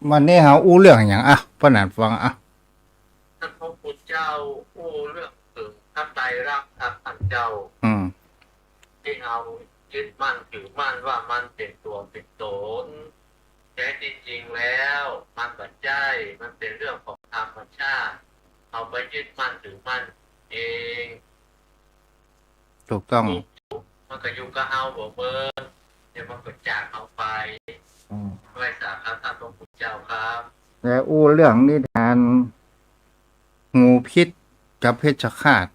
วันนี้เฮาอู้เรื่องหยังอะ ป้อหนานฟังอะ ท่านพระคุณเจ้าอู้เรื่องเถิงพระไตรลักษณ์ครับท่านเจ้า อืม ตี้เฮายึดมั่นถือมั่นว่ามันเป๋นตั๋วเป๋นต๋น แท้ตี้จริงแล้วมันบ่ใจ้ มันเป๋นเรื่องของธรรมชาติ เฮาไปยึดมั่นถือมั่นเอง ถูกต้อง มันก็อยู่กับเฮาบ่เมิน เดี๋ยวมันก็จากเฮาไป อืม ไหว้สาครับท่านพระคุณเจ้าครับ และอู้เรื่องนิทาน งูพิษกับเพชฌฆาต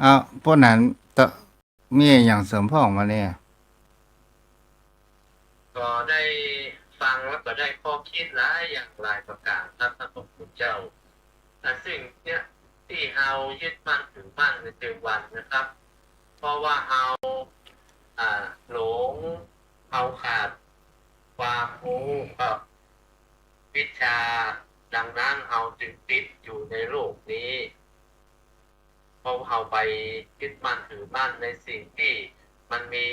เอา ป้อหนานตะ มีอะหยังเสริมพ่องมาเนี่ย ก็ได้ฟังแล้วก็ได้ข้อคิดหลายอย่างหลายประก๋านครับท่านพระคุณเจ้า อ่ะ ซึ่งเนี่ยตี้เฮายึดมั่นถือมั่นในปัจจุบันนะครับ เพราะว่าเฮา อ่า หลง เฮาขาดความฮู้กับวิชชา ดังนั้นเฮาจึงติดอยู่ในโลกนี้ เพราะเฮาไปยึดมั่นถือมั่นในสิ่งตี้มันมี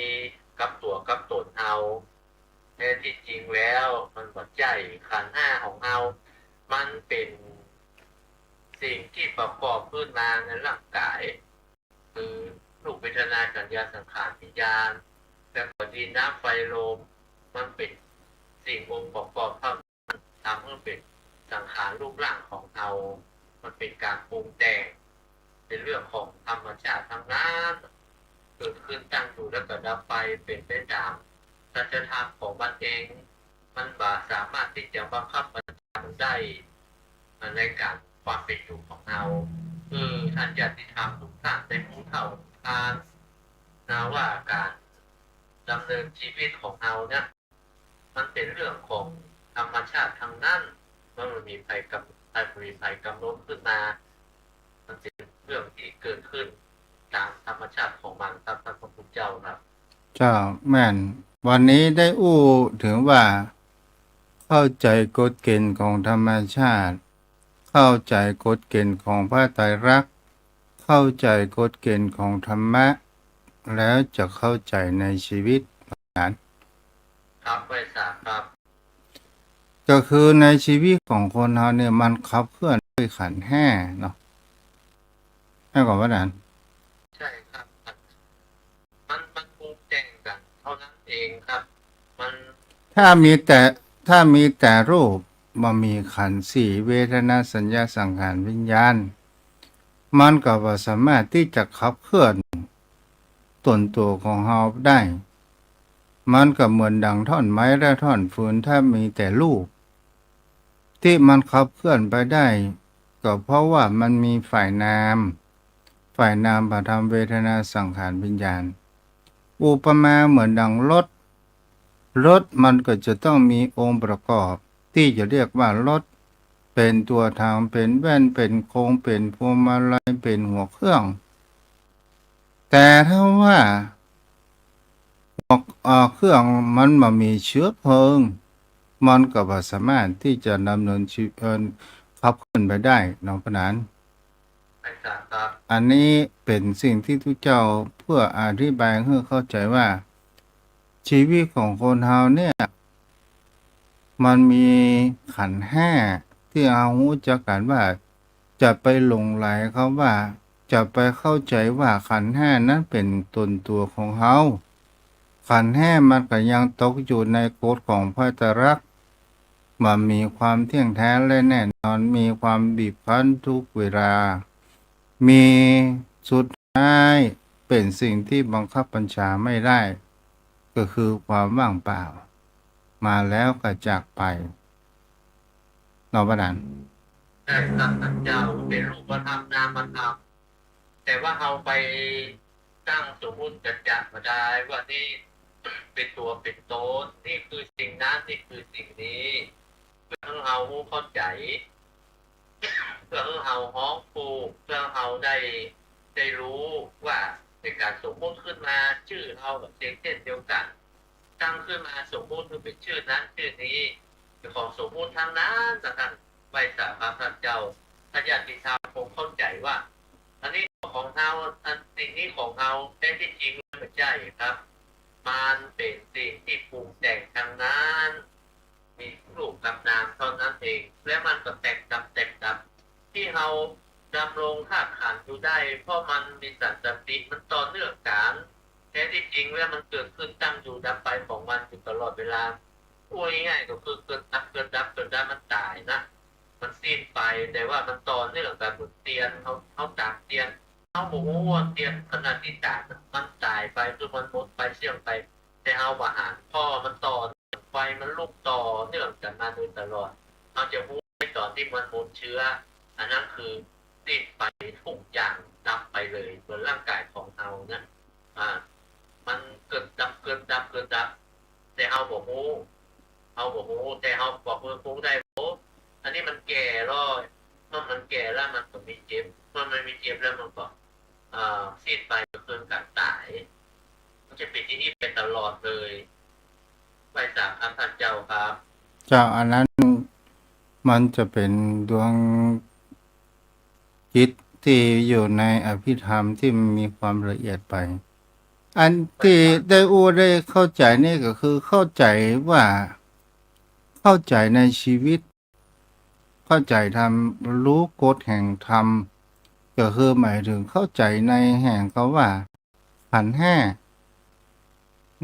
กับตั๋วกับต๋นเฮา แท้ตี้จริงแล้วมันบ่ใจ้ ขันธ์ห้าของเฮา มันเป๋นสิ่งตี้ประกอบขึ้นมาในร่างก๋าย คือรูป เวทนา สัญญา สังขาร วิญญาณ แล้วก็ดิน น้ำ ไฟ ลม มันเป๋นสิ่งองค์ประกอบเท่า ทำหื้อเป๋นสังขารรูปร่างของเฮา มันเป๋นก๋านปรุงแต่ง เป๋นเรื่องของธรรมชาติตังนั้น เกิดขึ้นตั้งอยู่แล้วก็ดับไป เป๋นไปต๋ามสัจธรรมของมันเอง มันบ่สามารถตี้จะบังคับบัญชามันได้ ในก๋านความเป๋นอยู่ของเฮา คือท่านญาติธรรมทุกท่านได้ฮู้เท่าฮู้ตานนะว่าก๋านดำเนินชีวิตของเฮาเนี่ย มันเป๋นเรื่องของธรรมชาติตังนั้น มันบ่มีใผกำ ใผบ่มีใผกำหนดขึ้นมา มันเป๋นเรื่องตี้เกิดขึ้นต๋ามธรรมชาติของมันครับ ท่านพระคุณเจ้าครับ เจ้า แม่น วันนี้ได้อู้เถิงว่า เข้าใจ๋กฎเก๋ณฑ์ของธรรมชาติ เข้าใจ๋กฎเก๋ณฑ์ของพระไตรลักษณ์ เข้าใจ๋กฎเก๋ณฑ์ของธรรมะ แล้วจะเข้าใจ๋ในชีวิต ครับ ไหว้สาครับ ก็คือในชีวิตของคนเฮาเนี่ยมันขับเคลื่อนด้วยขันธ์ห้าเนาะ ใช่ก่อนว่านั้น ใช่ครับ มัน มันปรุงแต่งกั๋นเท่านั้นเองครับ มัน ถ้ามีแต่ ถ้ามีแต่รูป บ่มีขันธ์สี่ เวทนา สัญญา สังขาร วิญญาณ มันก็บ่สามารถตี้จะขับเคลื่อนตนตั๋วของเฮาได้ มันก็เหมือนดังถ่อนไม้และถ่อนฟืน ถ้ามีแต่รูป ตี้มันขับเคลื่อนไปได้ ก็เพราะว่ามันมีฝ่ายนาม ฝ่ายนามธรรม เวทนา สังขาร วิญญาณ อุปมาเหมือนดังรถ รถมันก็จะต้องมีองค์ประกอบตี้จะเรียกว่ารถ เป๋นตั๋วถัง เป๋นแว่น เป๋นโครง เป๋นพวงมาลัย เป๋นหัวเครื่อง แต่ถ้าว่าหัว เอ่อ เครื่องมันบ่มีเชื้อเพลิง มันก็บ่สามารถตี้จะดำเนินชีวิต เอ่อ ขับเคลื่อนไปได้เนาะ เพราะนั้น อันนี้เป๋นสิ่งตี้ตุ๊เจ้าเปื้ออธิบายหื้อเข้าใจ๋ว่า ชีวิตของคนเฮาเนี่ย มันมีขันธ์ห้าตี้เฮาฮู้จักกั๋นว่า จะไปหลงใหลเขาว่า จะไปเข้าใจ๋ว่าขันธ์ห้านั้นเป๋นตนตั๋วของเฮา ขันธ์ห้ามันก็ยังตกอยู่ในกฎของไตรลักษณ์ มันมีความเที่ยงแท้และแน่นอน มีความบีบคั้นทุกเวลา มีสุดท้ายเป๋นสิ่งตี้บังคับบัญชาไม่ได้ ก็คือความว่างเปล่า มาแล้วก็จากไป เนาะ ว่านั้น ใช่ครับ ท่านเจ้า เป๋นรูปธรรม นามธรรม แต่ว่าเฮาไปตั้งสมมุติสัจจะบ่ได้ว่านี่เป๋นตั๋วเป๋นตน นี่คือสิ่งนั้น นี่คือสิ่งนี้ เปื้อหื้อเฮาฮู้เข้าใจ๋ เปื้อหื้อเฮาฮ้องฮู้ เปื้อเฮาได้ ได้ฮู้ว่าในก๋านสมมุติขึ้นมา จื้อเฮาก็เสียงเจ้นเดียวกั๋น ตั้งขึ้นมาสมมุติหื้อเป๋นจื้อนั้นจื้อนี้ เป๋นของสมมุติตังนั้น แต่ต้านไหว้สาครับ ต้านเจ้า ต้านญาติธรรมคงเข้าใจ๋ว่า อันนี้ของเฮา อันสิ่งนี้ของเฮา แท้ตี้จริงมันบ่ใจ้ครับ มันเป๋นสิ่งตี้ปรุงแต่งตังนั้น มีรูปกับนามเท่านั้นเอง และมันก็แตกดับ แตกดับ ตี้เฮาดำรงธาตุขันธ์อยู่ได้ เพราะมันมีสันตติ มันต่อเนื่องกั๋น แท้ตี้จริงแล้วมันเกิดขึ้นตั้งอยู่ดับไปของมันอยู่ตลอดเวลา พูดง่ายๆก็คือเกิดดับ เกิดดับ เกิดดับ มันต๋ายนะ มันสิ้นไป แต่ว่ามันต่อเนื่องกั๋นเหมือนเตียน เฮา เฮาต๋ากเตียน เฮาบ่ฮู้ว่าเตียนขนาดตี้ต๋ากมันต๋ายไป คือมันหมดไป เสี้ยงไป แต่เฮาบ่หัน เพราะมันต่อเนื่อง ไฟมันลุกต่อเนื่องกั๋นมาโดยตลอด เฮาจะฮู้ในต๋อนตี้มันหมดเชื้อ อันนั้นคือสิ้นไป ทุกอย่างดับไปเลย เหมือนร่างก๋ายของเฮานะ อ่า มันเกิดดับ เกิดดับ เกิดดับ แต่เฮาบ่ฮู้ เฮาบ่ฮู้ แต่เฮาบอกเออ ปรุงได้ โอ้ อันนี้มันแก่แล้ว เมื่อมันแก่แล้วมันก็มีเจ็บ เมื่อมันมีเจ็บแล้วมันก็ เอ่อ สิ้นไป ก็คือก๋านต๋าย มันจะเป๋นอย่างนี้ไปตลอดเลย ไหว้สาครับ ต้านเจ้าครับ เจ้า อันนั้นมันจะเป๋นดวงจิตตี้อยู่ในอภิธรรมตี้มันมีความละเอียดไป อันตี้ได้อู้ได้เข้าใจ๋นี่ก็คือเข้าใจ๋ว่า เข้าใจ๋ในชีวิต เข้าใจ๋ธรรม ฮู้กฎแห่งธรรม ก็คือหมายเถิงเข้าใจ๋ในแห่งกำว่าขันธ์ห้า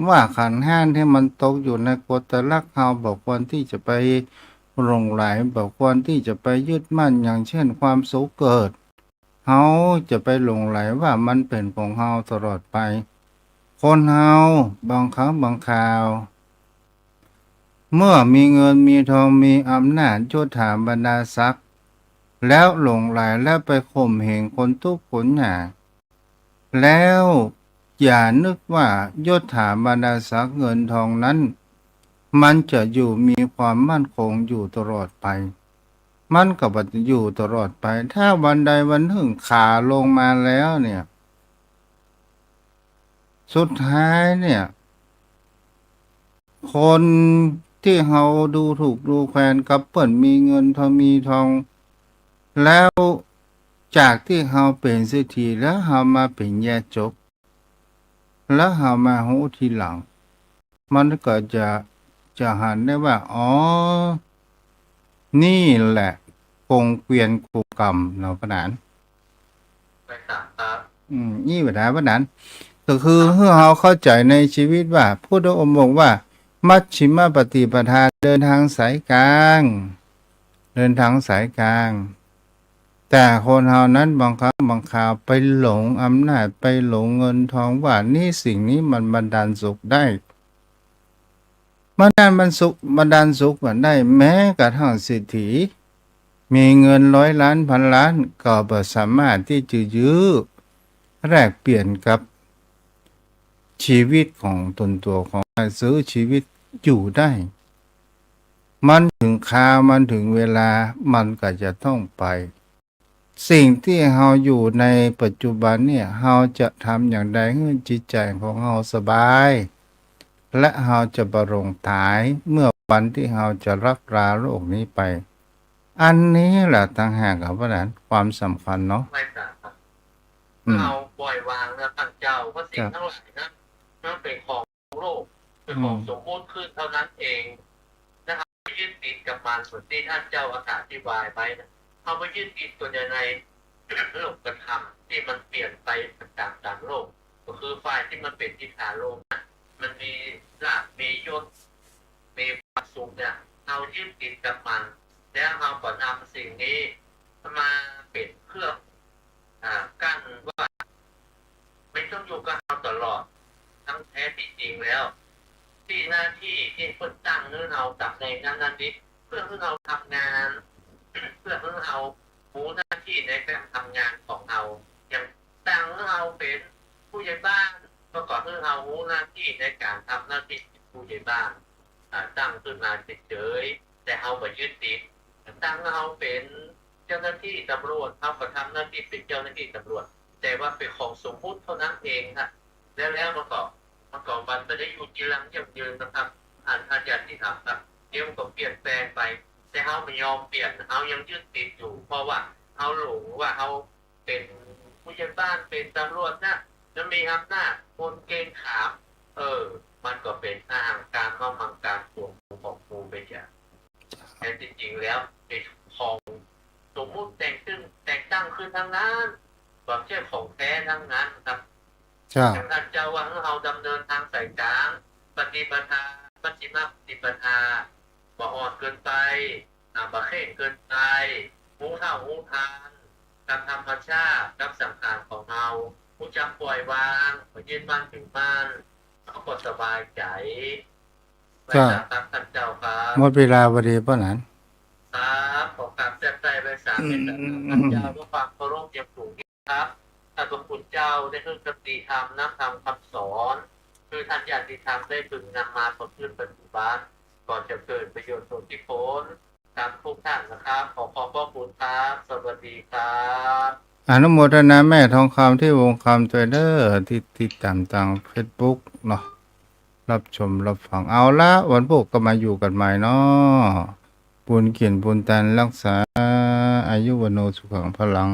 ว่าขันธ์ห้าตี้มันตกอยู่ในกฎไตรลักษณ์ เฮาบ่ควรตี้จะไปหลงใหล บ่ควรตี้จะไปยึดมั่น อย่างเช่นความสุขเกิด เฮาจะไปหลงใหลว่ามันเป๋นของเฮาตลอดไป คนเฮาบางครั้งบางคราว เมื่อมีเงินมีทอง มีอำนาจยศถาบรรดาศักดิ์ แล้วหลงใหล แล้วไปข่มเหงคนตุ๊กข์คนยาก แล้วอย่านึกว่ายศถาบรรดาศักดิ์เงินทองนั้น มันจะอยู่มีความมั่นคงอยู่ตลอดไป มันก็บ่อยู่ตลอดไป ถ้าวันใดวันนึ่งขาลงมาแล้วเนี่ย สุดท้ายเนี่ย คนตี้เฮาดูถูกดูแควนกับเปิ้นมีเงินทองมีทอง แล้ว จากตี้เฮาเป๋นเศรษฐีแล้วเฮามาเป๋นยาจก แล้วเฮามาฮู้ทีหลัง มันก็จะ จะหันได้ว่า อ๋อ นี่แหละกงเกวียนกงกรรมเนาะป้าหนาน ใช่ครับ อืม นี่แหละป้าหนาน ก็คือ ครับ หื้อเฮาเข้าใจ๋ในชีวิตว่า พุทธองค์บอกว่า มัชฌิมปฏิปทา เดินทางสายกลาง เดินทางสายกลาง แต่คนเฮานั้นบางครั้งบางคราวไปหลงอำนาจ ไปหลงเงินทอง ว่านี่สิ่งนี้มันบันดาลสุขได้ บันดาล มันสุข บันดาลสุขมาได้ แม้กระทั่งเศรษฐี มีเงินร้อยล้านพันล้าน ก็บ่สามารถตี้จะยื้อแลกเปลี่ยนกับชีวิตของตนตัวของ ซื้อชีวิตอยู่ได้ มันถึงคราว มันถึงเวลา มันก็จะต้องไป สิ่งตี้เฮาอยู่ในปัจจุบันเนี่ย เฮาจะทำอย่างใดหื้อจิตใจ๋ของเฮาสบาย และเฮาจะบ่หลงต๋ายเมื่อวันตี้เฮาจะลับลาโลกนี้ไป อันนี้แหละต่างหากครับป้าหนาน ความสำคัญเนาะ ไม่ต่างครับ อืม เฮาปล่อยวางนะท่านเจ้า เพราะสิ่ง ครับ ตังหลายนั้นมันเป๋นของโลก เป๋นของ อืม สมมุติขึ้นเท่านั้นเองนะครับ ไปยึดติดกับมัน เหมือนตี้ท่านเจ้าอธิบายไว้นะ เฮาไปยึดติดกั๋วในโลกธรรมตี้มันเปลี่ยนไปต๋ามๆ โลก ก็คือฝ่ายตี้มันเป๋นทิฏฐารมณ์นะ มันมีลาภ มียศ มีความสุขเนี่ย เฮายึดติดกับมัน แล้วเฮาก็นำสิ่งนี้มาเป๋นเครื่อง อ่า กั้นว่า มันต้องอยู่กับเฮาตลอด ตังแท้ตี้จริงแล้ว ตี้หน้าตี้ตี้เปิ้นตั้งหื้อเฮา ต๋ำแหน่งนั้นๆ นี้ เพื่อหื้อเฮาทำงาน เพื่อหื้อเฮาฮู้หน้าตี้ในก๋านทำงานของเฮา อย่างตั้งหื้อเฮาเป๋นผู้ใหญ่บ้าน ก็ขอหื้อเฮาฮู้หน้าตี้ในก๋านทำหน้าตี้ผู้ใหญ่บ้าน อ่า ตั้งขึ้นมาเฉยๆ แต่เฮาบ่ยึดติด ตั้งหื้อเฮาเป๋นเจ้าหน้าตี้ตำรวจ เฮาก็ทำหน้าตี้เป๋นเจ้าหน้าตี้ตำรวจ แต่ว่าเป๋นของสมมุติเท่านั้นเองครับ แล้ว แล้วมันก็ มันก็ มันบ่ได้อยู่จีรังยั่งยืนนะครับ อัน อันญาติธรรมครับ เดี๋ยวมันก็เปลี่ยนแปลงไป แต่เฮาบ่ยอมเปลี่ยน เฮายังยึดติดอยู่ เพราะว่าเฮาหลงว่าเฮาเป๋นผู้ใหญ่บ้าน เป๋นตำรวจนะ แล้วมีอำนาจ คนเกรงขาม เออ มันก็เป๋นอหังการ มมังการ ตั๋วกูของกูไปอย่าง แต่จริงๆ แล้วเป๋นของสมมุติแต่งขึ้น แต่งตั้งขึ้นตังนั้น บ่ใจ้ของแท้ตังนั้นครับ เจ้า อย่างท่านเจ้าว่าหื้อเฮาดำเนินต๋ามสายกลาง ปฏิปทา มัชฌิมปฏิปทา บ่อ่อนเกินไป อ่า บ่เคร่งเกินไป ฮู้เท่าฮู้ทันกับธรรมชาติ กับสังขารของเฮา ฮู้จักปล่อยวาง บ่ยึดมั่นถือมั่น เฮาก็สบายใจ๋ เจ้า ไหว้สาครับท่านเจ้าครับ หมดเวลาพอดีป้าหนาน ครับ ขอกราบแทรกใต้ไหว้สา อืม เมตตาท่านเจ้าด้วยความเคารพอย่างสูงยิ่งครับ ท่านพระคุณเจ้าได้หื้อคติธรรม น้ำธรรมคำสอน คือท่านญาติธรรมได้พึงนำมาประพฤติปฏิบัติ ก็จะเกิดประโยชน์สุขทุกคน ครับ ทุกท่านนะครับ ขอขอบพระคุณครับ สวัสดีครับ อนุโมทนาแม่ทองคำ ที่วงคำตวยเด้อ ตี้ติดต๋ามตางเฟซบุ๊กเนาะ รับชมรับฟัง เอาละ วันพูดก็มาอยู่กันใหม่เนาะ บุญเกียรติบุญตันรักษา อายุวัณโณสุขังพลัง